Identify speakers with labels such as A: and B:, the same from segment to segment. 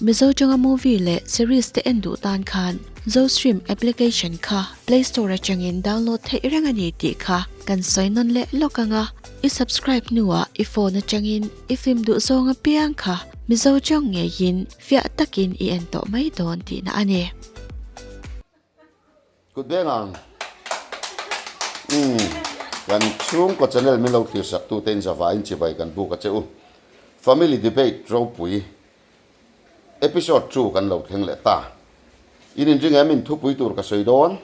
A: Mizo tanga movie leh series te en duh tan khan Zostream application kha Play Store atangin download theih reng a ni tih kha kan sawi nawn leh lawk ang a. I subscribe hnuah i phone atangin i film duh zawng apiang kha Mizo tawng ngeiin fiah takin i en tawh mai dawn tihna a ni.
B: Kut beng ang. Umm kan chhungkaw channel min lo thlir sak tute in zavaiin chibai kan buk a che u. Family debate ropui episode chu kan lo thleng leh ta. In inring em in thupui tur ka sawi dawn.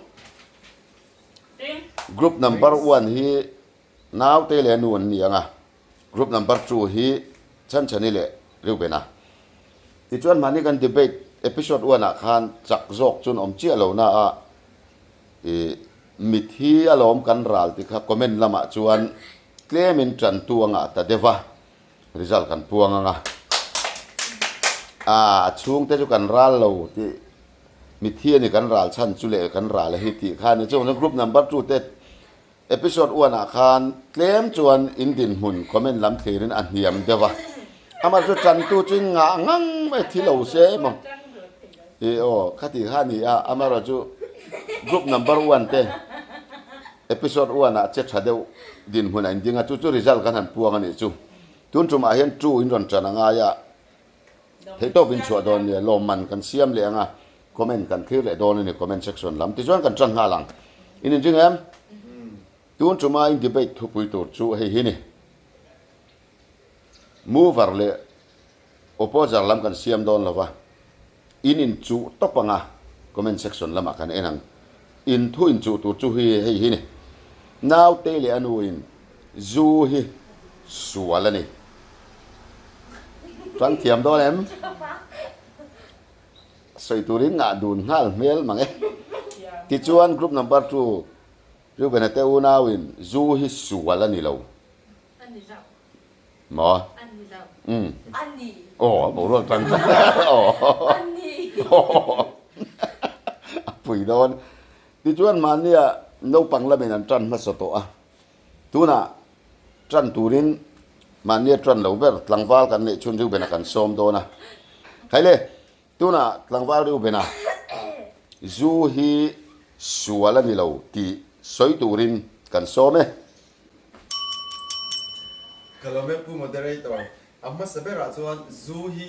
B: Group number one hi naute leh nu an ni ang a, group number two hi Chhanchhani leh Reubena. Tichuan mahni kan debate episode one ah khan chak zawk chun awm chiah lo na a i mit hi alawm kan ral ti kha comment lamah chuan tlemin tantu a ngah ta deuh a, result kan puang ang a. A a chhungte chu kan ral lo tih mitthi a ni kan ral chhan chu leh kan ral a hi tih kha a ni. Chuvang chuan group number two te Episode one ah khan tlem chuan in dinhmun comment lam thlirin a hniam deuh a, amah chu tantu chu in ngah ngang mai thi lo se emaw i aw khati kha a ni a, amaherawh chu group number one te episode one ah che tha deuh dinhmun a inding a, chu chu result kan han puang a nih chu. Tun tumah hian two in rawn tan a ngai a, theihtawp in chhuah dawn nia, lawmman kan siam leh ang a, Comment kan thlir leh dawn a ni comment section lam tichuan kan tan nghal ang. In inring em? Tun tuma in debate thupui tur chu hei hi ni. Mover leh opposer lam kan siam dawn lova in inchuh tawp anga comment section lamah kan en ang. In thu inchuh tur chu hi hei hi ni. Naute leh a nu in zu hi sual a ni. Tan thiam dawn em? Sawi turin ngah dun nghal hmel mang e. Tichuan group number two Reuben-a te unauin zu hi sual a ni lo. Maw? Umm. Aw, a boruak tan ta. Aw. A pui dawn. Tichuan mahnia naupang lamin an tan hmasa tawh a. Tunah tan turin mahnia tan lo ber tlangval kan neih chhun Reuben-a kan sawm dawn a. Haile, tunah tlangval Reuben-a zu hi sual a ni lo tih sawi turin kan sawm e.
C: Ka lawm e Pu Moderator, a hmasa berah chuan zu hi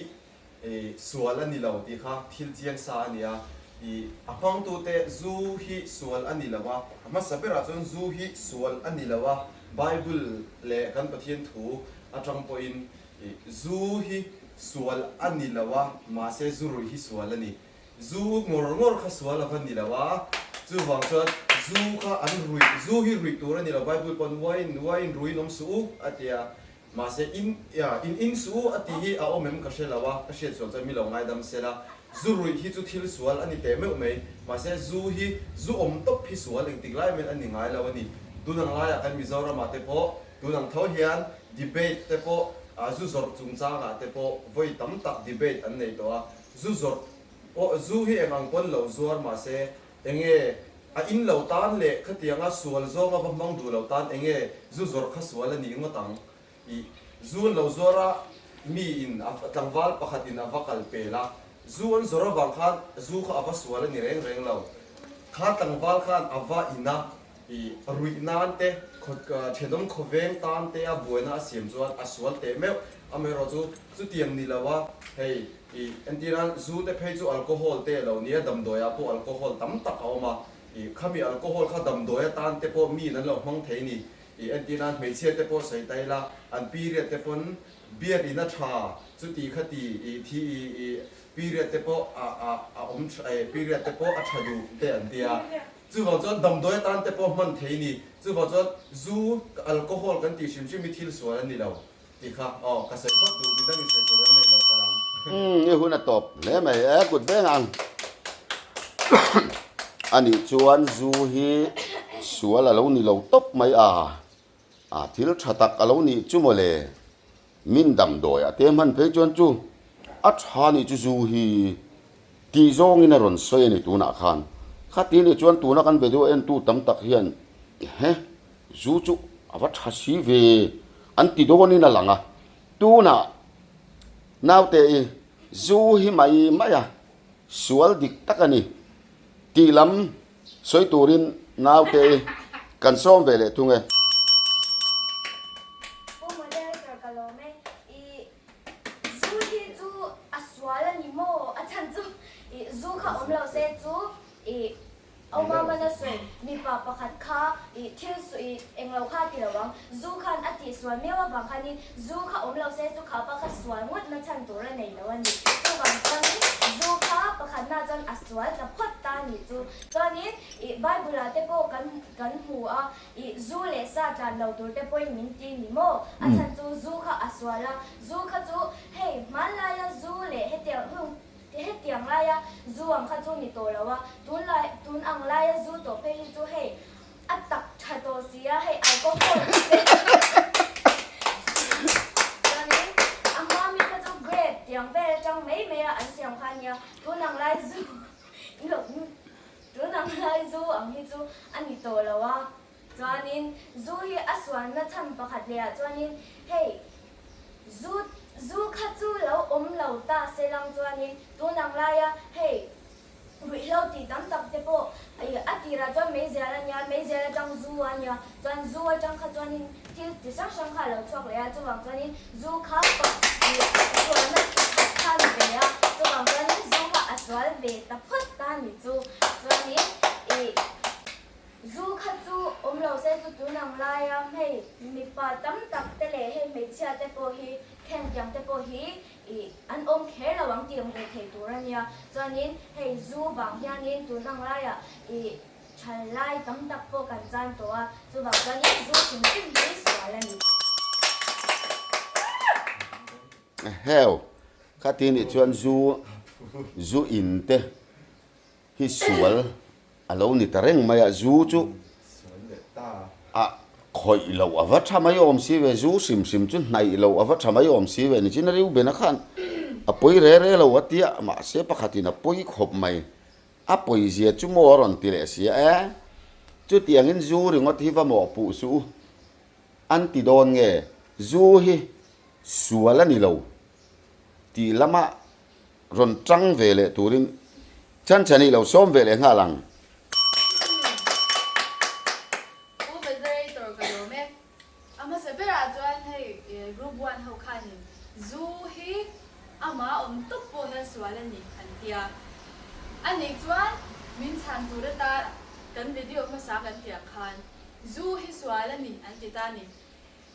C: sual a ni lo tih kha thil chiang sa a ni a, ih a hmangtute zu hi sual a ni lo a, a hmasa berah chuan zu hi sual a ni lo a, Bible leh kan Pathian thu atang pawhin ih zu hi sual a ni lo a, mahse zu ruih hi sual a ni. Zu ngawr ngawr kha sual a va ni lo a, chuvang chuan zu kha an ruih, zu hi ruih tur a ni lo, Bible pawn wine, wine ruiin awm suh u a ti a, Mahse, in, ya, in in suh u a tih hi a awm em ka hre lo a, ka hriat sual chuan mi lo ngaidam se la. Zu ruih hi chu thil sual a ni teh meuh mai. Mahse, zu hi, zu awm tawp hi sual engtik lai men a ni ngai lo a ni. Tun ang laiah kan Mizoramah te pawh, tun ang tho hian debate te pawh, ah, zu zawrh chungchangah te pawh vawi tam tak debate an nei tawh a. Zu zawrh pawh, zu hi eng ang pawn lo zuar mahse, enge a in lo tan leh khatianga sual zawnga va hmang duh lo tan enge zu zawrh kha sual a nih ngawt ang? Ih, zu an lo zuar a, mi in a tlangval pakhat in a va kal pel a, zu an zawrh avang khan zu kha a va sual a ni reng reng lo. Kha tlangval khan a va in a, ih, ruih nan te, khaw thenawm khawveng tan te a buaina a siam chuan a sual teh meuh. Amaherawhchu chutiang ni lo a, hei, Ih, entirah zu te phei chu alcohol te a lo nia, damdawiah pawh alcohol tam tak a awm a. Ih, khami alcohol kha damdawi atan te pawh miin an lo hmang thei ni. Ih, entirah hmeichhia te pawh sawi ta ila, an period te pawn beer in a tha, chuti khati, ih, thi, ih, ih, period te pawh a, a, a awm tha, eh, period te pawh a tha duh te an tia. Chuvang chuan damdawi atan te pawh hman thei ni. Chuvang chuan zu, alcohol kan tih hrim hrim hi thil sual a ni lo. Ti kha aw ka sawi phawt duh midang in sawi tur an nei lo palh ang.
B: Umm i hun a tawp hle mai e kut veng ang anih chuan zu hi sual alo ni lo tawp mai a a thil tha tak alo nih chu mawle min damdawi a te hman phei chuan chu a tha nih chu zu hi tih zawngin a rawn sawi a ni tunah khan khati nih chuan tuna kan video entu tam tak hian he Zu chu a va tha si ve an ti dawnin a lang a, tunah naute i Zu hi mai mai a, sual dik tak a ni tih lam sawi turin naute i kan sawm ve leh thung e.
D: Pu Moderator ka lawm e, i zu hi chu a sual a ni maw? A chhan chu i zu kha awm lo se chu i Obama na sawi, mipa pakhat kha i thil su i englo kha a ti lo ang, zu khan a tih sual miau avang khanin zu kha awm lo se chu kha pa kha sual ngawt na chhan tur a nei lo a ni. Chuvang chuanin zu kha pakhatna chuan a sual ta phawt ta a nih chu. Chuanin i Bible ah te pawh kan kan hmu a, i zu leh sa tlan lo tur te pawhin min ti ni maw? A chhan chu zu kha a sual a, zu kha chu hei hmanlaia zu leh hetiang hung Hetiang laia zu ang kha chu ni tawh lo a, tun lai tun ang laia zu tawh phei hi chu hei a tak tha tawh si a, hei alcohol te chuanin a hma mi kha chu grape tiang vel atang mai mai a an siam kha a nia, tun ang lai zu tun ang lai zu ang hi chu a ni tawh lo a, chuanin zu hi a sualna chhan pakhat leh ah chuanin hei Zu zu kha chu lo awm lo ta se lang chuanin tun ang laia hei ruihhlo tih tam tak te pawh ih a tirah chuan meizial a nia, meizial atang zu a nia, chuan zu atang kha chuanin thil ti hrang hrang kha a lo chhuak leh a, chuvang chuanin zu kha ih sualna chi khat kha a ni ve a, chuvang chuanin zu kha a sual ve ta phawt ta a ni chu, chuanin ih. Zu kha chu awm lo se chu tun ang laia hmei mipa tam tak te leh hei hmeichhia te pawh hi thentiang te pawh hi ih an awm kher lo ang tih awm ve thei tur a nia. Chuanin hei zu vang hianin tun ang laiah ih thal lai tam tak pawh kan chan tawh a, chuvang chuanin zu hrim hrim hi sual a ni.
B: Heu, khati nih chuan zu zu in te hi sual a lo ni ta reng mai a, zu chu a khawih loh a va tha mai awm si ve, zu hrim hrim chu hnaih loh a va tha mai awm si ve nichin a Reuben-a khan a pawi re re lo a tia mahse pakhatin a pawi khawp mai, a pawi zia chu maw a rawn ti leh sia e, chutiangin zu ringawt hi va mawhpuh suh u an ti dawn nge, zu hi sual a ni lo tih lamah Rawn tang ve leh turin Chanchani lo sawm ve leh nghal ang.
E: Pu Moderator ka lawm e. A hmasa berah chuan hei Group One ho khanin zu hi ama awm tawp pawh hian sual a ni an tia. A nih chuan min chhan tur ata kan video hmasa kan tiang khan zu hi sual a ni an ti ta a ni.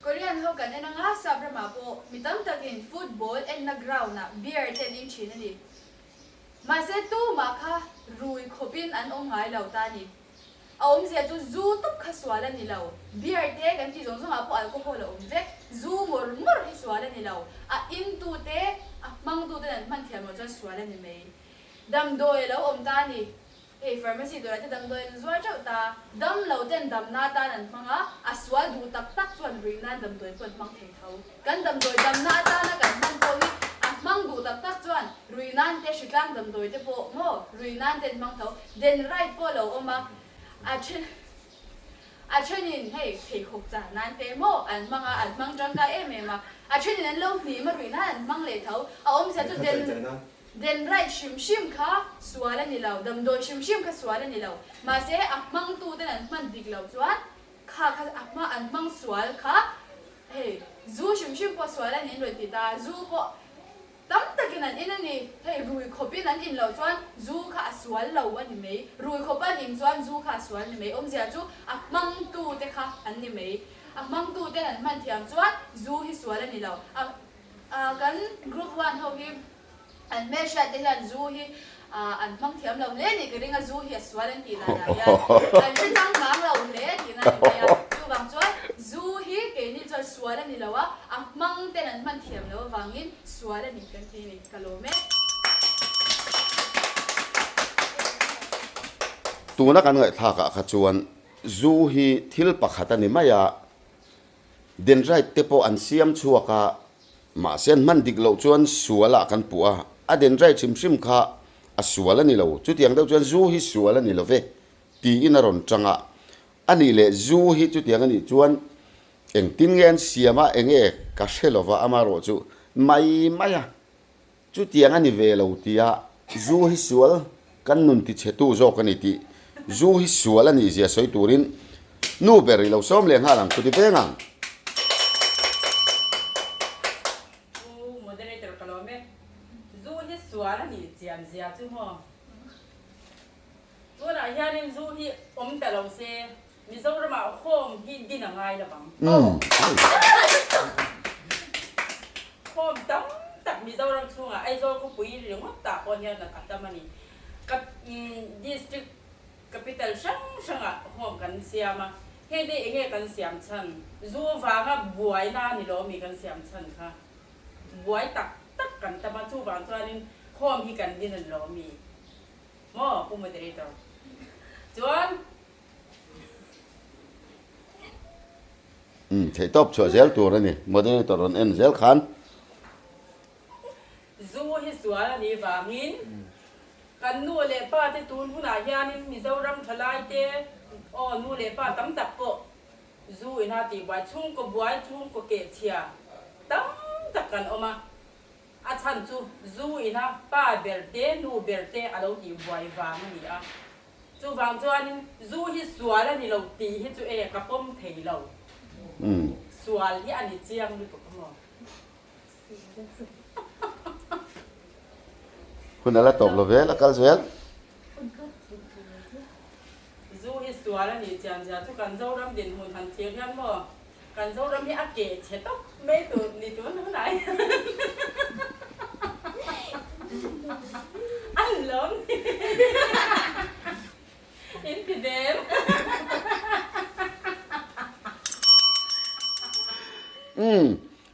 E: Korean ho kan en anga sap ramah pawh mi tam takin football enna ground ah beer te an in thin a ni. Mahse tumah kha rui khawpin an awm ngai lo ta a ni. A awmzia chu zu tawp kha sual a ni lo. Beer te kan tih zawng zawngah pawh alcohol a awm vek. Zu ngawr ngawr hi sual a ni lo. A intu te, a hmangtu ten an hman thiam loh chuan sual a ni mai. Damdawi a lo awm ta a ni. Hei pharmacy dawrah te damdawi an zuar teuh ta, dam lo ten damna atan an hmang a, a sual duh tak tak chuan ruih nan damdawi pawh an hmang thei tho. Kan damdawi damna atana kan hman pawh hi a hmang duh tak tak chuan ruih nan te hritlang damdawi te pawh maw ruih nan te an hmang tho. Denrite pawh lo awm a, a then a thenin hei pheikhawk chah nan te maw an hmang a, an hmang tangkai em em a, a thenin an lo hnim a ruih nan an hmang leh tho. A awmzia chu den Denrite hrim hrim kha sual a ni lo, damdawi hrim hrim kha sual a ni lo. Mahse, a hmangtuten an hman dik loh chuan kha kha a hma an hmang sual kha hei zu hrim hrim pawh sual a ni an rawn ti ta, zu pawh tam takin an in a ni. Hei rui khawpin an in loh chuan zu kha a sual lo a ni mai, rui khawpa an in chuan zu kha a sual a ni mai. Awmzia chu a hmangtute kha an ni mai. A hmangtuten an hman thiam chuan zu hi sual a ni lo. A kan group one ho hi An hmelhriat te hian zu hi an hmang thiam lo hle nih ka ring a, zu hi a sual an tih danah hian an hre changkang lo hle tihna a ni mai a. Chuvang chuan zu hi keini chuan sual a ni lo a, a hmang ten an hman thiam loh avangin sual a ni kan ti a ni, ka lawm e.
B: Tuna kan ngaihthlakah kha chuan zu hi thil pakhat a ni mai a, Dendrite te pawh an siam chhuak a, mahse an hman dik loh chuan sual ah kan puh a, a dendrite hrim hrim kha a sual a ni lo, chutiang deuh chuan zu hi sual a ni lo ve tiin a rawn tang a, a nih leh zu hi chutiang a nih chuan engtin nge an siam a, enge ka hre lo va, amaherawhchu mai mai a. Chutiang a ni ve lo tia zu hi sual kan nun tichhetu zawk a ni tih zu hi sual a nih zia sawi turin nu ber i lo sawm leh nghal ang chuti veng ang.
F: Pu Moderator ka lawm e. Zu hi sual a nih chian zia chu maw? Tunah hianin zu hi awm ta lo se Mizoramah home hi din a ngai lo ang. Home tam tak Mizoram chhungah Aizawl khawpui ringawt tah pawh hian a tam a ni. Ka district capital hrang hrangah home kan siam a, heng te enge kan siam chhan? Zu vanga buaina a ni lo mi kan siam chhan kha? Buai tak tak kan tam a, chuvang chuanin home hi kan din a ni lo mi? Maw Pu Moderator? Chuan.
B: Umm theih tawp chhuah zel tur a ni. Moderator rawn en zel khan.
F: Zu hi sual a nih vangin kan nu leh pa te tun hunah hianin Mizoram thalai te aw nu leh pa tam tak pawh zu ina tihbuai chhungkaw buai chhungkaw kehchhia tam tak kan awm a. A chhan chu zu ina pa ber te nu ber te a lo tihbuai vang a ni a. Chuvang chuanin zu hi sual a ni lo tih hi chu e ka pawm thei lo. Sual hi a ni chiang lutuk a maw?
B: Hun a la tawp lo vel a kal zel.
F: Zu hi sual a nih chian zia chu kan Zoram dinhmun han thlir hian maw kan Zoram hi a keh chhe tawp mai tur ni tun hunah hian an lawm ni in ti dem.
B: Umm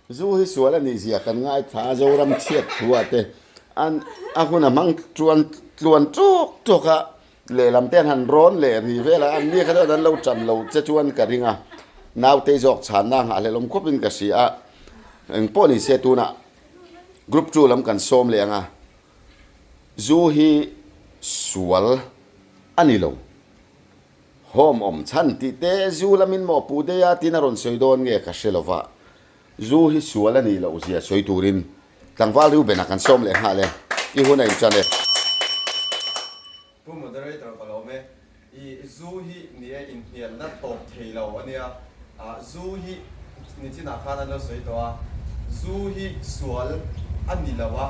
B: zu hi sual a nih zia kan ngaithla a Zoram chhiat thu ah te an a hun a hmang chuan tluan tawk tawk a. Lehlam te an han rawn leh ri vel a, an ni kha chuan an lo tan lo che chuan ka ring a, naute zawk chhanna a nghahhlelawm khawpin ka hria a, engpawh ni se tunah group 2 lam kan sawm leh ang a, zu hi sual a ni lo, home awm chhan tih te zu lamin maw pu dei a tin a rawn sawi dawn nge ka hre lo va, zu hi sual a nih loh zia sawi turin Tlangval Reuben-a kan sawm leh nghal e, i hun a inṭan e.
C: Pu Moderator ka lawm e, i zu hi ni e inhnialna tawp thei lo a nia, zu hi nichinah khan an lo sawi tawh a, zu hi sual a ni lo a,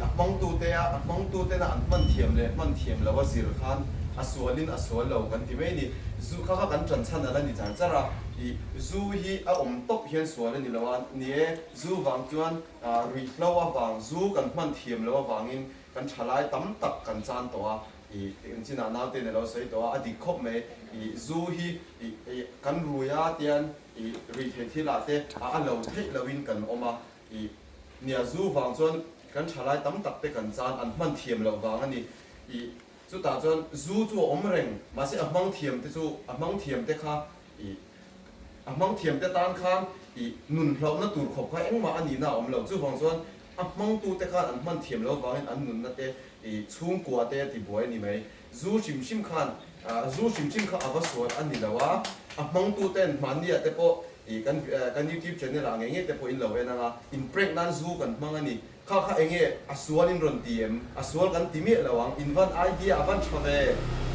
C: a hmangtute a, a hmangtutena an hman thiam leh hman thiam lo a zir khan a sualin a sual lo kan ti mai a ni, zu kha kha kan ṭan chhan a la ni char char a, i zu hi a awm tawp hian sual a ni lo a, ni e. Zu vang chuan ruihhlo avang, zu kan hman thiam lo avangin kan thalai tam tak kan chan tawh a, ih engchinah naute in a lo sawi tawh a, a dik khawp mai. Ih zu hi ih kan rui a tian ih ruihtheih thil ah te a a lo theih loin kan awm a, ih nia zu vang chuan kan thalai tam tak te kan chan an hman thiam loh vang a ni. Ih chutah chuan zu chu a awm reng mahse a hmang thiam te chu a hmang thiam te kha ih A hmang thiamte tan khan ih nun hlauhna tur khawp kha engmah a nihna a awm lo. Chuvang chuan a hmangtute khan an hman thiam lo vangin an nunna te ih chhungkua te a tibuai a ni mai. Zu hrim hrim khan zu hrim hrim kha a va sual a ni lo a, a hmangtuten hmanniah te pawh ih kan kan youtube channel ah ngei ngei te pawh in lo en ang a, in prank nan zu kan hmang a ni. Kha kha enge a sual in rawn ti em? A sual kan ti miah lo ang, in van idea a van tha ve,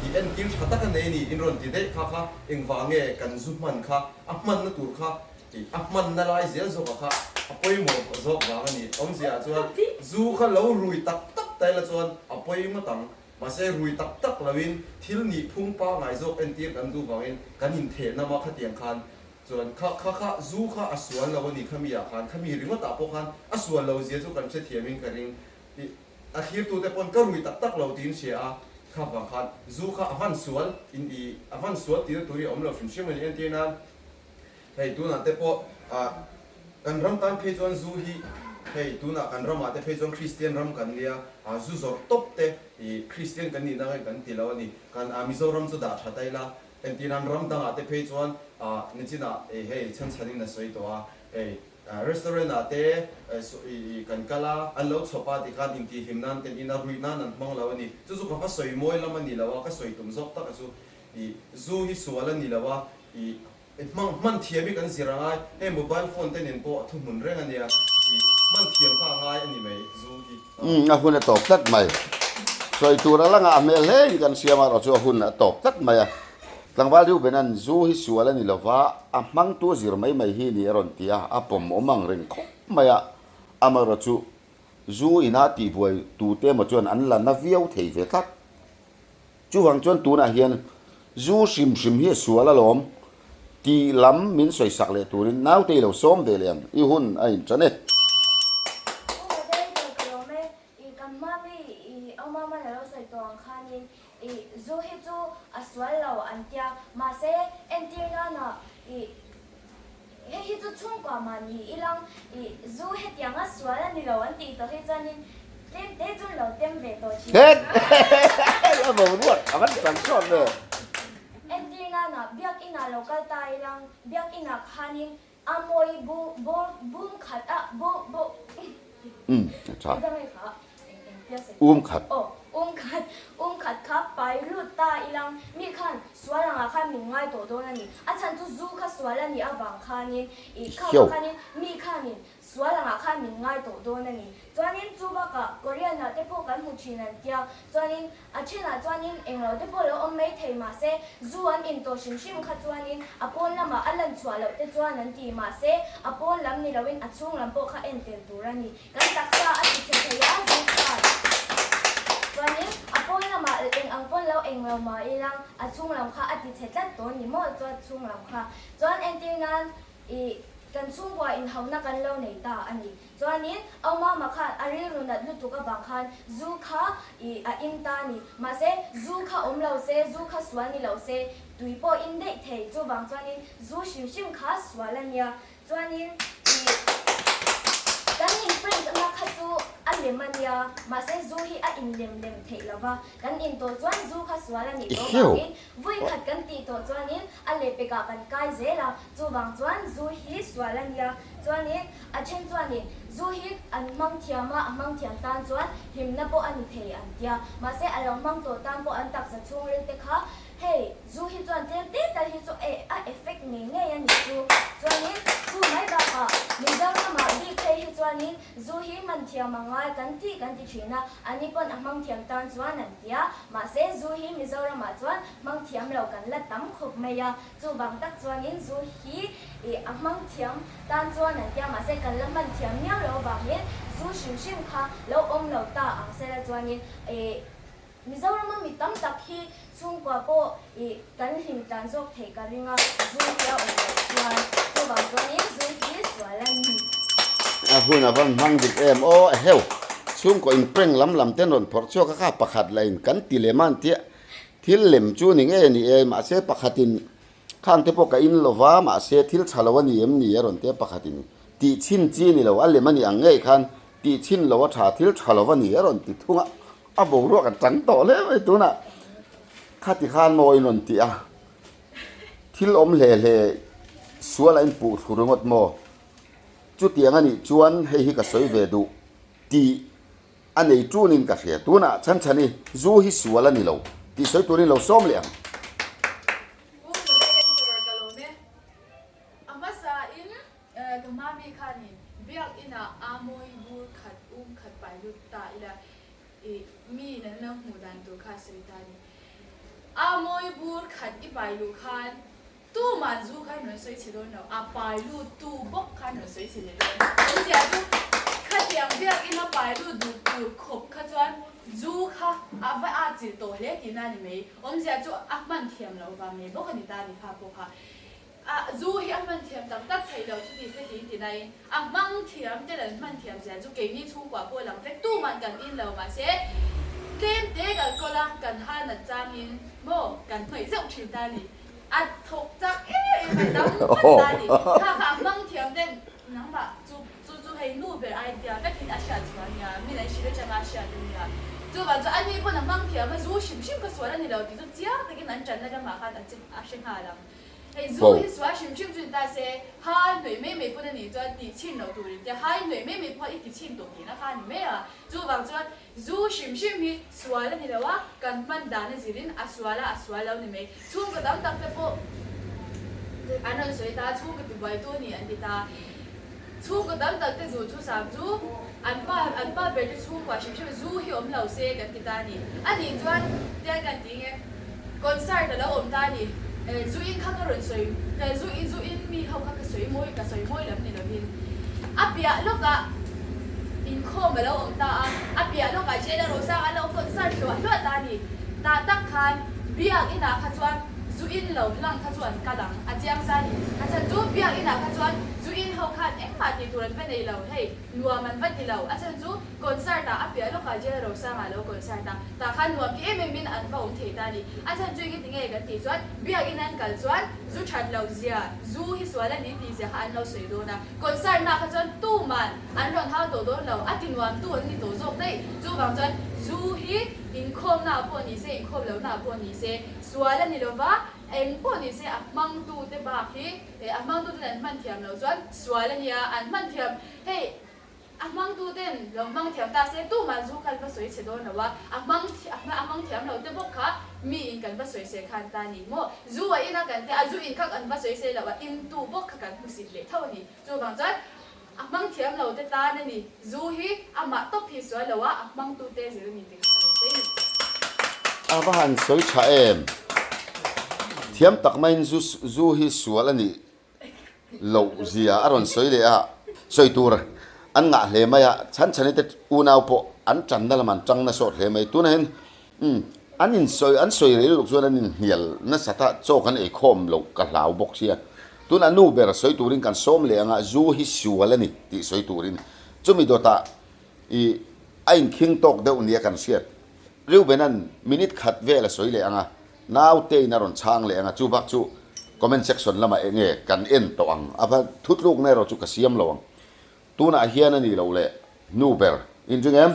C: i entir tha tak a nei ni in rawn ti daih kha kha engvang nge kan zu hman kha a hmanna tur kha i a hmanna lai zel zawk ah kha a pawimawh zawk vang a ni. Awmzia ah chuan zu kha lo rui tak tak ta ila chuan a pawi ngawt ang, mahse rui tak tak lo in thil nih phung pangai zawk entir kan duh vangin kan intheh nam a khatiang khan Chuan kha kha kha zu kha a sual lo a ni khami ah khan, khami ringawt ah pawh khan a sual lo zia chu kan hrethiam in ka ring. Ih a thlirtu te pawn ka rui tak tak lo tiin hria a, kha vang khan zu kha a van sual in ih a van sual tihna tur hi a awm lo hrim hrim a ni. Entir nan hei tunah te pawh ah kan ram tan phei chuan zu hi hei tunah kan ramah te phei chuan Kristian ram kan nia, ah zu zawrh tawp te ih Kristian kan nihna angin kan ti lo a ni. Kan ah Mizoram chu dah tha ta ila Entirnan ram dangah te phei chuan nichinah hei chhan chhanin a sawi tawh a, hei restaurant ah te kan kal a, an lo chhawp a tikhan intihhlim nan ten in a ruih nan an hmang lo a ni. Chu chu ka va sawi mawi lam a ni lo a, ka sawi tum zawk tak a chu ih zu hi sual a ni lo a, ih hmang hman thiam hi kan zir angai, hei mobile phone te nen pawh a thuhmun reng a nia ih. Hman thiam kha a ngai a ni mai zu hi.
B: Umm a hun a tawp tlat mai. Sawi tur a langa a hmel hle in kan siam a rawh chu a hun a tawp tlat mai a. Tlangval Reuben-a'n zu hi sual a ni lova, a hmangtu a zir mai mai hi ni a rawn ti a, a pawm awm ang reng khawp mai a. Amaherawh chu zu ina tihbuai tute emaw chuan an la na viau thei ve tlat. Chuvang chuan tunah hian zu hrim hrim hi a sual alawm tih lam min sawisak leh turin naute i lo sawm ve leh ang, i hun a inṭan e.
D: Pu Moderator ka lawm e, i kan hma mi i Aumama na lo sawi tawh ang khanin i zu hi chu a sual lo an tia, mahse entir nana i Hei hi chu chhungkua mah ni ilang i zu hetianga sual a ni lo an tih tawh hi chuanin tlem te chu lo tem ve tawh thin.
B: Het! A boruak a van chang chhuak ve.
D: Entir nana Biakinah lo kal ta ilang Biakinah khanin a mawi bu bawr bum khat a bu bu
B: Umm a tha. Um khat.
D: Aw, um khat, um khat kha pai lut ta ilang mi khan sual angah khan min ngai tawh dawn a ni. A chhan chu zu kha sual a nih avang khanin ih kha vang khanin mi khanin sual angah khan min ngai tawh dawn a ni. Chuanin chu bakah Korean ah te pawh kan hmu thin an tia, chuanin a thenah chuanin englo te pawh lo awm mai thei mahse zu an in tawh hrim hrim kha chuanin a pawn lamah a lan chhuah loh te chuan an ti mahse a pawn lam ni loin a chhung lam pawh kha en tel tur a ni. Kan taksa a ti chhe thei a, zu khan chuanin a pawn lamah eng ang pawn lo eng lo mah ilang a chhung lam kha a ti chhe tlat dawn ni maw chuan chhung lam kha chuan entir nan ih kan chhungkua inhauna kan lo nei ta a ni. Chuanin Aumama khan a rilru nat lutuk avang khan zu kha ih a in ta a ni. Mahse zu kha awm lo se, zu kha sual ni lo se tui pawh in daih thei chuvang chuanin zu hrim hrim kha sual a nia. Chuanin ih kan in prank na kha chu a lem a nia, mahse zu hi a in lem lem theih lo va, kan in tawh chuan zu kha sual a nih tawh vangin vui khat kan tih tawh chuanin a lehpekah kan kai zel a, chuvang chuan zu hi sual a nia. Chuanin a then chuanin zu hi an hmang thiam a, a hmang thiam tan chuan hlimna pawh a ni thei an tia, mahse a lo hmang tawh tan pawh an taksa chhungril te kha Hei, zu hi chuan tlem te tal hi chu e a effect ngei ngei a nih chu. Chuanin chu mai bakah Mizoramah bik phei hi chuanin zu hi hman thiam a ngai kan tih kan ti thin a, ani pawn a hmang thiam tan chuan an ti a. Mahse zu hi Mizoramah chuan hmang thiam lo kan la tam khawp mai a, chuvang tak chuanin zu hi ih a hmang thiam tan chuan an ti a, mahse kan la hman thiam miau lo avangin zu hrim hrim kha lo awm lo ta ang sela chuanin ih Mizorama mi tam tak hi chhungkua pawh ih kan hlim tlan zawk theih ka ring a, zu hi a awm loh chuan chuvang chuanin zu hi sual a ni.
B: A hun a van hmang dik em aw a heu. Chhungkaw in prank lam lam ten rawn phawrh chhuak a kha pakhat la in kan ti lem a an tia thil lem chu ni ngei a ni e mahse pakhat in khang te pawh ka in lo va mahse thil tha lo a ni em ni a rawn tia pakhat in tih chhin chi a ni lo a lem a ni ang ngei khan tih chhin lo a tha thil tha lo a ni a rawn ti thung a. A boruak a chang tawh hle mai tunah khati khan maw in rawn ti a, thil awm hle hle sual a inpuh thlu ringawt maw? Chutiang a nih chuan hei hi ka sawi ve duh tih a nei tunin ka hria. Tunah chhan chhan hi zu hi sual a ni lo tih sawi turin lo sawm leh ang.
E: Pu Moderator ka lawm e. A hmasain ka mami khanin Biakinah Amawi bur khat um khat pai lut ta ila I mi in an lo hmuh dan tur kha a sawi ta a ni. A mawi bur khat i pai luh khan tuman zu khan rawn sawi chhe dawn lo, a pai lut tu bawk khan rawn sawi chhe leh dawn. Awmzia chu khatiang biakin a pai lut duh tur khawp kha chuan zu kha a va at chilh tawh hle tihna a ni mai. Awmzia chu a hman thiam loh vang ngei bawk a ni ta a ni kha pawh kha. A zu hi a hman thiam tak tak theih loh chuti hre tiin ti nai a hmang thiam te lan hman thiam zia chu keini chhungkua pawh lang vek tuman kan in lo mahse tlem te kan kawl a kan ha nat changin maw kan hnawih zeuh thin ta ni a thawk chak em em a dam vat ta ni kha kha a hmang thiam ten nangmah chu chu chu hei nu ber idea vekin a hriat chhuah ania min an hrilh atanga a hriat ania chuvang chu ani pawn a hmang thiam a zu hrim hrim kha sual a ni lo tih chu chiang takin an tanna ramah khan a hre nghal ang. Hei zu hi sual hrim hrim chu ni ta se, hai hnawih mai mai pawn a nih chuan tih chhin loh tur in tia, hai hnawih mai mai pawh i ti chhin tawh tihna kha a ni mai a. Chuvang chuan zu hrim hrim hi sual a ni lo a, kan hman dan a zirin a sual a, a sual lo ni mai. Chhungkaw tam tak te pawh an rawn sawi ta, chhungkaw tibuaitu a ni an ti ta. Chhungkaw tam tak te zu thusam chu an pa an pa ber te chhungkua hrim hrim zu hi awm lo se kan ti ta a ni. A nih chuan tiang kan ti nge concert a lo awm ta a ni. Zu in kha ka rawn sawi zu in zu in mi ho kha ka sawi mawi ka sawi mawi lam ni lovin a piah lawkah inkhawm a lo awm ta a, a piah lawkah Jena Rosanga a lo concert hluah hluah ta a ni. Tah tak khan biak inah kha chuan zu in lo lang kha chu an kal ang a chiang sa a ni. A chhan chu biak inah kha chuan Zu in ho khan engmah tih tur an va nei lo, hei nuam an va ti lo, a chhan chu concert ah a piah lawkah Jail Rosanga a lo concert a, tah khan nuam ti em em in an va awm thei ta a ni. A chhan chu engati nge kan tih chuan biakin an kal chuan zu that loh zia, zu hi sual a ni tih zia kha an lo sawi dawn a, concert na kha chuan tuman an rawn hau tawh dawn lo, a ti nuam tu an ni tawh zawk daih. Chuvang chuan zu hi inkhawmna ah pawh ni se, inkhawm lohna ah pawh ni se sual a ni lova, eng pawh ni se a hmangtute bak hi Hei a hmangtu ten an hman thiam loh chuan sual a nia, an hman thiam, hei a hmangtu ten lo hmang thiam ta se tumah zu kha an va sawi chhe dawn lo a, a hmang a hmang thiam lo te bawk kha mi in kan va sawi se khan ta ni maw, zu a in a kan te a zu in kha kan va sawi se lo a in tu bawk kha kan hmusit leh tho a ni, chuvang chuan a hmang thiam lo te tan a ni, zu hi amah tawp hi sual lo a, a hmangtu te zir a ni tih kha ka lo sawi ni.
B: A va han sawi tha em? Thiam tak maiin zu zu hi sual a nih loh zia a rawn sawi leh a, sawi tur an ngah hle mai a, chhan chhani te unau pawh an tanna lam an tang na sawt hle mai. Tunah hian umm an insawi an sawi rei lutuk chuan an inhnial nasat a, chaw kan eikhawm loh ka hlau bawk sia. Tunah nu ber sawi turin kan sawm leh ang a, zu hi sual a ni tih sawi turin chumi dawtah ih a inkhing tawk deuh nia kan hriat. Reuben-a'n minute khat vel a sawi leh ang a, Nautein a rawn chhang leh ang a, chu bak chu comment section lamah eng nge kan en tawh ang, a va thutlukna erawh chu ka siam lo ang. Tunah hian a ni lo leh nu ber inring em?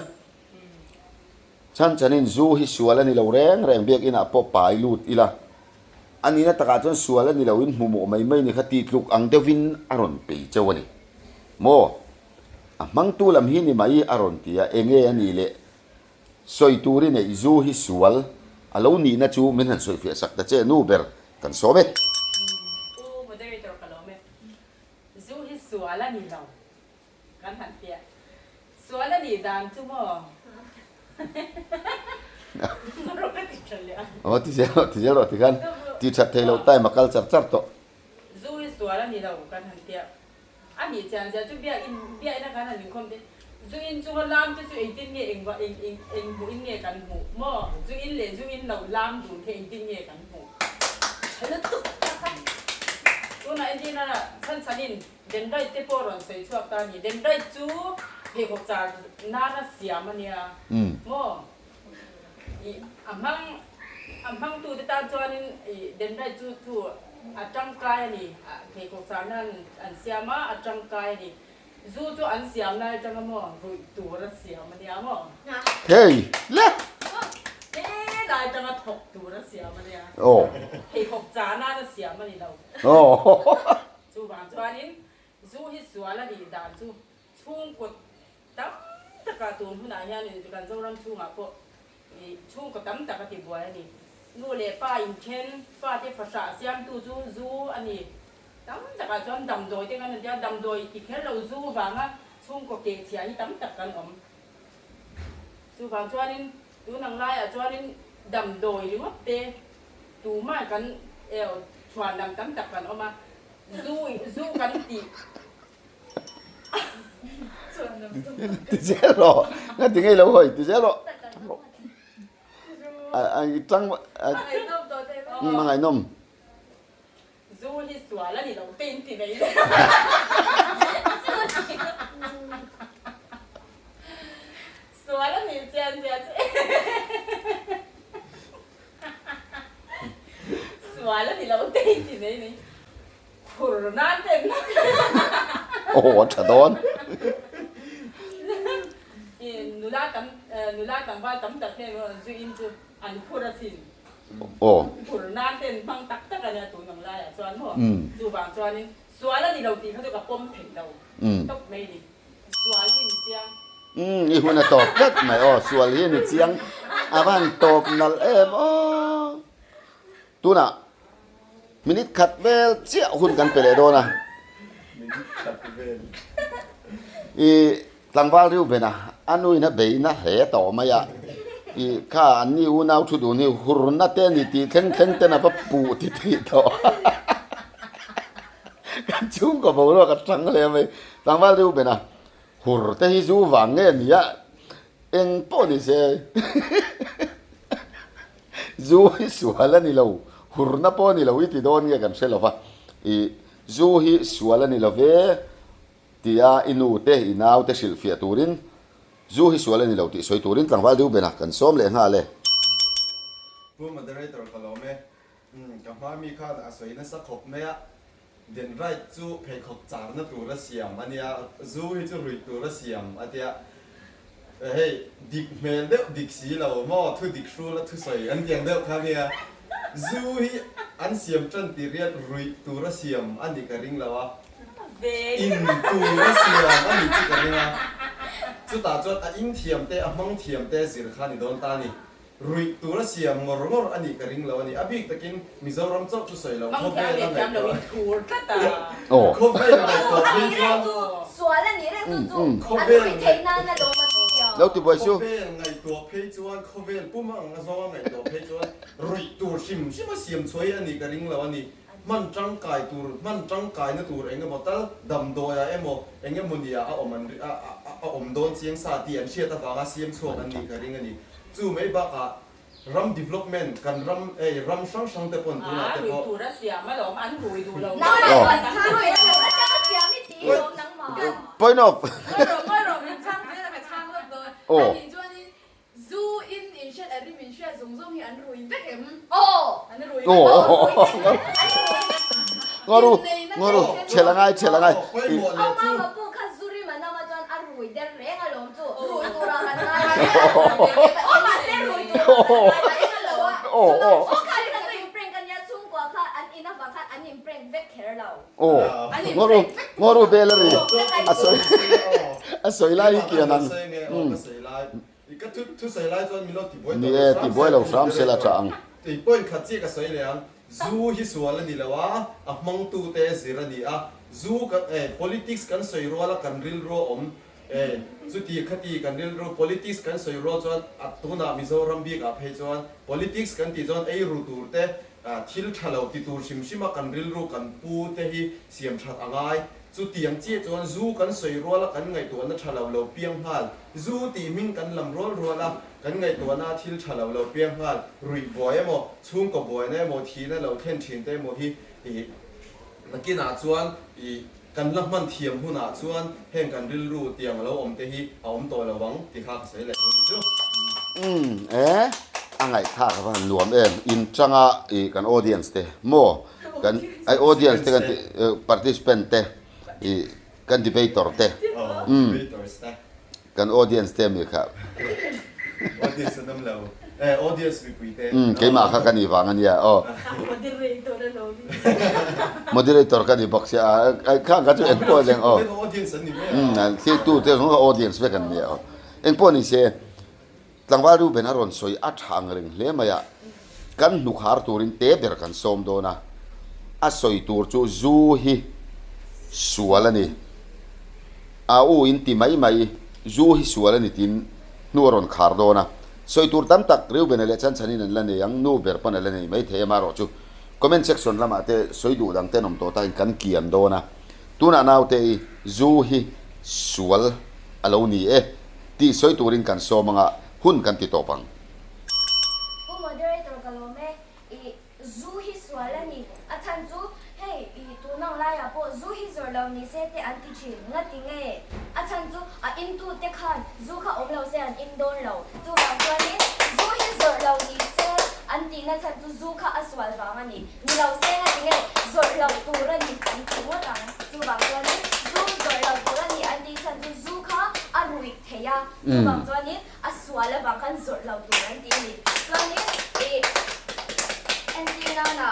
B: Chhan chhanin zu hi sual a ni lo reng reng biakinah pawh pai lut ila, a nihna takah chuan sual a ni lo in hmuhmawh mai mai ni kha tihtluk ang deuhin a rawn pei cheu a ni maw? A hmangtu lam hi ni mai a rawn ti a, eng nge a nih leh Sawi tur i neih zu hi sual a lo nihna chu min han sawifiah sak ta che nu ber kan sawm e.
F: Pu Moderator ka lawm e. Zu hi sual a ni lo kan han piah. Sual a nih dan chu maw? Rawh ka ti tha leh a.
B: Aw ti zel rawh ti zel rawh tikhan ti that thei loh time a kal char char tawh.
F: Zu hi sual a ni lo kan han piah. A nih chian zia chu biakin biakina kan han inkhawm te zu in chunga lam te chu engtin nge eng eng eng eng hmuh in nge kan hmuh maw zu in leh zu in lo lam dun kha engtin nge kan hmuh tha lutuk kha kha tunah entirna chhan chhanin dendrite te pawh rawn sawi chhuak ta a ni dendrite chu pheikhawk char nana siam a nia maw ih a hmang a hmangtute tan chuanin ih dendrite chu thu a tangkai a ni pheikhawk char nan an siam a a tangkai a ni zu chu an siam lai atanga maw ruih tur a siam a nia maw
B: Hei le
F: he lai atanga thawk tur a siam a nia
B: aw
F: pheikhawk char nan a siam a ni lo
B: aw
F: chuvang chuanin zu hi sual a nih dan chu chhungkaw Tam taka tun hunah hian kan Zoram chhungah pawh ih chhungkaw tam tak a ti buai a ni. Nu leh pa inthen, fate fahrah siamtu chu zu a ni. Tam takah chuan damdawi te kan han ti a, damdawi ti kher lo zu vanga chhungkaw keh chhia hi tam tak kan awm. Chuvang chuanin tun ang laiah chuanin damdawi ringawt te tumah kan chhuan lam tam tak kan awm a, zu zu kan tih
B: Ti zel rawh nga ti ngei lo hawi ti zel rawh a tang a ngaihnawm
F: Zu hi sual a ni lo te in ti mai le Sual a nih chian zia chu Sual a ni lo te in ti mai ni. Phur nan ten.
B: Aw a tha dawn.
F: I nula tam nula tlangval tam tak hian zu in chu an phur asin.
B: Aw.
F: Phur nan ten hmang tak tak a nia tun ang laiah chuan maw. Chuvang chuanin sual a ni lo tih kha chu ka pawm thei lo tawp mai a ni. Sual hi ni chiang.
B: Umm i hun a tawp tlat mai aw sual hi ni chiang a van tawp nalh em aw. Tunah Minute khat vel chiah hun kan pe leh dawn a.
C: Minute khat vel.
B: I tlangval Reuben-a a nuin a bei na hle tawh mai a, i kha an ni unau thu dun hi hurna te a ni tih thleng thleng ten a va puh ti thei tawh. Kan chhungkaw boruak a tang hle mai. Tlangval Reuben-a hur te hi zu vang nge ni a, eng pawh ni se zu hi sual a ni lo, hurna pawh a ni lo i ti dawn nge kan hre lo va, i zu hi sual a ni lo ve. Tia i nu te, i nau te hrilhfiah turin zu hi sual a ni lo tih sawi turin tlangval Reuben-a kan sawm leh nghal e.
C: Pu Moderator ka lawm e. Umm ka hma mi khan a sawi nasa khawp mai a, den right chu pheikhawk charna tur a siam a nia, zu hi chu ruih tur a siam a tia, hei dik hmel deuh dik si lo maw thu dik hrul a thusawi an tiang deuh kha nia, zu hi an siam tan tir hian ruih tur a siam a ni ka ring lo a, In tur a siam a nih chu ka ring a, chutah chuan a in thiam te, a hmang thiam te zir kha a ni dawn ta a ni. Ruih tur a siam ngawr ngawr a nih ka ring lo a ni. A bik takin Mizoram chauh chu sawi loh khawvel a ngaihtuah khawvel ngaihtuah phei chuan khawvel khawvel ngaihtuah phei chuan khawvel pum ang a zawnga ngaihtuah phei chuan ruih tur hrim hrim a siam chhuai a nih ka ring lo a ni. Hman tangkai tur, hman tangkaina tur eng emaw tal damdawiah emaw eng emaw nia a awm an a awm dawn chiang sa tih an hriat avanga siam chhuak an nih ka ring a ni. Chu mai bakah ram development kan ram hei ram hrang hrang te pawn tunah te pawh.
F: Rui tur a siam alawm an rui duh lo.
B: Point of. Aw.
E: Zu in in hriat a rim in hriat zawng zawng hi an rui vek em?
D: Aw!
E: An rui vek em?
B: Ngaru, ngaru, chhel a ngai, chhel a ngai.
D: Aw mama pawh kha zu rim a nama chuan a rui der reng alawm chu, rui tur ah kan ngai lo. Aw mahse rui tur ah kan ngai reng alo a. Aw kha kha chu in prank a nia, chhungkua kha an in avang khan an in prank vek kher lo.
B: Aw, ngaru, ngaru bel a ri. A sawi, a sawi lai hi kian ang.
C: I ka thu thusawi lai chuan min lo tibuai
B: Ni e, tibuai lo hram se la tha ang.
C: Tei point khat chiah ka sawi leh ang. Zu hi sual a ni lo a, a hmangtute zir a ni a. Zu kan eh politics kan sawi rual a kan rilru a awm eh chuti khati kan rilru politics kan sawi rual chuan a tunah Mizoram bik ah phei chuan politics kan tih chuan ei ru tur te ah thil tha lo ti tur hrim hrim a kan rilru kan pu te hi siam that a ngai. Chutiang chiah chuan zu kan sawi rual a kan ngaihtuahna tha lo lo piang nghal. Zu tih hming kan lam rual rual a, kan ngaihtuahna a thil tha lo lo piang nghal. Ruih buai emaw, chhungkaw buaina emaw, thihna lo thlen thin te emaw hi ih nakinah chuan ih kan la hman thiam hunah chuan heng kan rilru tiang a lo awm te hi a awm tawh lo ang ti kha ka sawi leh dawn ni chu.
B: Umm e, a ngaihthlak a va han nuam em, in tanga ih kan audience te maw kan ai audience te kan tih participant te ih kan debater te umm kan audience te ami kha
C: audience an awm lo eh audience mipui te
B: umm keimah kha ka nih vang ania aw moderator ka ni bawk sia a khang kha chu engpawh leng aw
C: audience an ni mai
B: umm thiltu te zawng kha audience vek an nia aw engpawh ni se Tlangval Reuben a rawn sawi a tha ang reng hle mai a, kan hnukhar turin te ber kan sawm dawn a, a sawi tur chu zu hi sual a ni, a u in ti mai mai, zu hi sual a ni tiin hnu a rawn khar dawn a, sawi tur tam tak Reuben-a leh Chanchhanin an la nei ang, nu ber pawn a la nei mai thei amaherawh chu comment section lamah te sawi duh dang te an awm tawh takin kan kian dawn a, tunah naute i zu hi sual a lo ni e. Tih sawi turin kan sawm anga hun kan ti tawp ang.
D: Pu Moderator ka lawm e, i zu hi sual a ni. A chhan chu hei i tun ang laiah pawh zu hi zawrh lo ni se te an ti thin. Ngati nge? A chhan chu a in tu te khan zu kha awm lo se an in dawn lo. Chuvang chuanin zu hi zawrh lo ni se an tihna chhan chu zu kha a sual vang a ni. Ni lo se ngati nge zawrh loh tur a ni an ti ngawt ang. Chuvang chuanin zu zawrh loh tur a ni an tih chhan chu zu kha a ruih thei a, chuvang chuanin a sual avang khan zawrh loh tur an ti a ni. Chuanin ih entir nana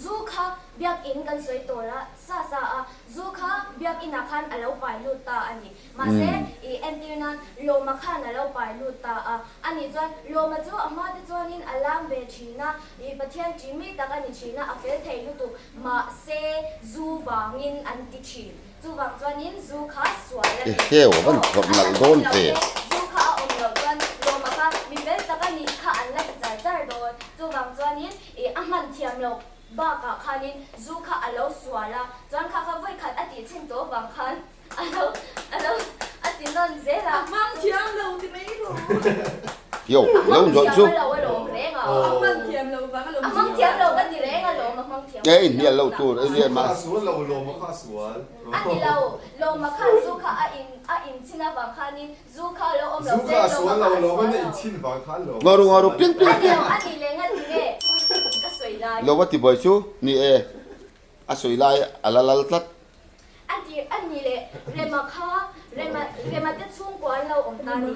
D: zu kha biakin kan sawi tawh la sa sa a, zu kha biakinah khan a lo pai lut ta a ni. Mahse, i entir nan Lawma khan a lo pai lut ta a. Ani chuan Lawma chu a hmate chuanin a lam ve thin a, i Pathian ṭih mi tak a ni thin a, a fel thei lutuk. Mahse, zu vangin an ti thin. Chuvang chuanin zu kha sual a ni.
B: Eheu a van khawrh nalh dawn ve.
D: Zu kha a awm loh chuan Lawma kha mi fel tak a nih kha an la ti char char dawn. Chuvang chuanin ih a hman thiam loh bakah khanin zu kha a lo sual a, chuan kha kha vawi khat a tih chhin tawh vang khan a lo a lo a ti nawn zel a.
E: A hmang thiam lo ti mai rawh.
B: Yo, lo zawh chu.
D: A hmang thiam lo a lawm reng a.
E: A hmang thiam lo vang a lawm.
D: A hmang thiam lo ka ti reng a lawm, a hmang thiam.
B: E inhnial lo tur e zia mah.
C: Zu kha a sual lo, lawma kha a sual.
D: A ni lo, lawma khan zu kha a in a inchhin avang khanin zu kha a lo awm lo
C: Zu kha a
D: se
C: sual
D: lawma
C: lo,
D: kha a
C: lawma
D: sual
C: na
D: lo.
C: inchhin vang khan lawma
B: Ngaru ngaru
C: sual.
B: piang piang
D: A ni
B: piang.
D: lo, a ni leh nga ti nge ka sawi lai.
B: Lo va ti buai chu ni e, a sawi lai a la lal tlat.
D: A ti a ni leh Rema kha Rema Rema te chhungkua an lo awm ta ni.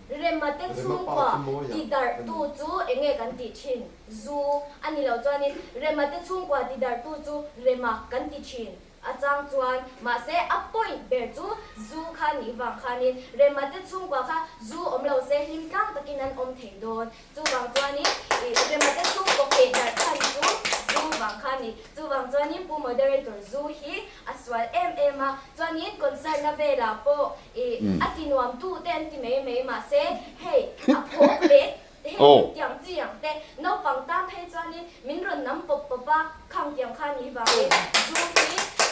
D: Rema te chhungkua ti darh tu chu eng nge kan tih thin? Zu a ni lo chuanin Rema te chhungkua ti darh tu chu Rema kan ti thin a chang chuan mahse a point ber chu zu kha nih vang khanin Rema te chhungkua kha zu awm lo se hlim tlang takin an awm thei dawn. Chuvang chuanin ih Rema te chhungkaw keh darh chhan chu zu vang kha a ni. Chuvang chuanin Pu Moderator zu hi a sual em em a, chuanin concert na velah pawh ih a ti nuam tu te an ti mai mai mahse hei a phawk leh hei tiang chi ang te naupang tan phei chuanin min rawn nam pawp pawp a, khang tiang kha ni vangin zu hi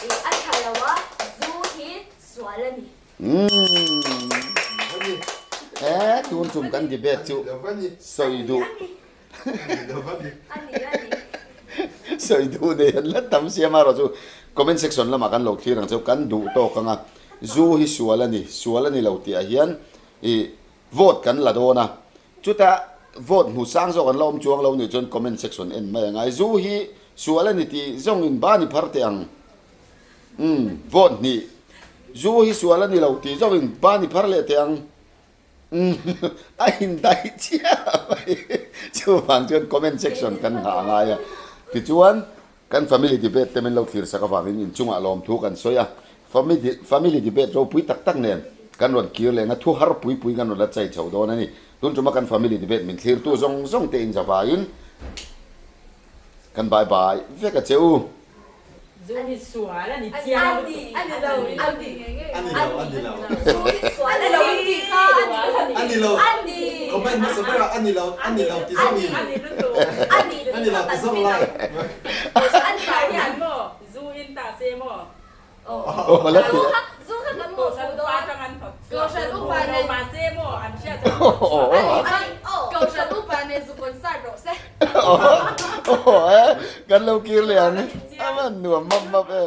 D: ih a tha lo a, zu hi sual a ni.
B: Umm e tun tum kan debate chu sawi duh sawi duh nei an la tam siam a erawh chu comment section lamah kan lo thlir ang cheu kan duh tawk ang a zu hi sual a ni sual a ni lo tih ah hian ih vote kan la dawn a chutah vote hmu sang zawk an la awm chuang lo nih chuan comment section en mai a ngai zu hi sual a ni tih zawng in ban i phar teh ang. Umm, vote hnih. Zu hi sual a ni lo tih zawk in ban i phar leh teh ang. Umm, a indaih chiah mai. Chuvang chuan comment section kan nghah a ngai a. Tichuan, kan family debate te min lo thlir sak avangin inchungah lawmthu kan sawi a. Family debate ropui tak tak nen kan rawn kir leh ang a, thu har pui pui kan rawn la chai chho dawn a ni. Tun tuma kan family debate min thlirtu zawng zawng te inzavaiin kan bye bye vek a che u.
F: Zu hi sual a ni chiang lutuk.
E: A ni lo, a ni.
C: A ni lo, a ni lo.
D: Zu hi sual a ni tih kha a ni.
C: A ni lo.
D: A ni.
C: Comment hmasa berah a ni lo, a ni lo ti zawng in.
F: A ni lutuk.
D: A ni
C: A ni lo ti zawng lai.
D: A ni.
F: Tah hian maw zu in ta se maw.
B: Aw la ti.
D: Zu kha kan mawh fu dawn.
E: Kohhran upa nen.
F: Mahse maw an hriat chuan an chhuak.
E: A ni. Kohhran upa nen zu concert rawh se.
B: Aw e kan lo kir leh ang. A van nuam map map e.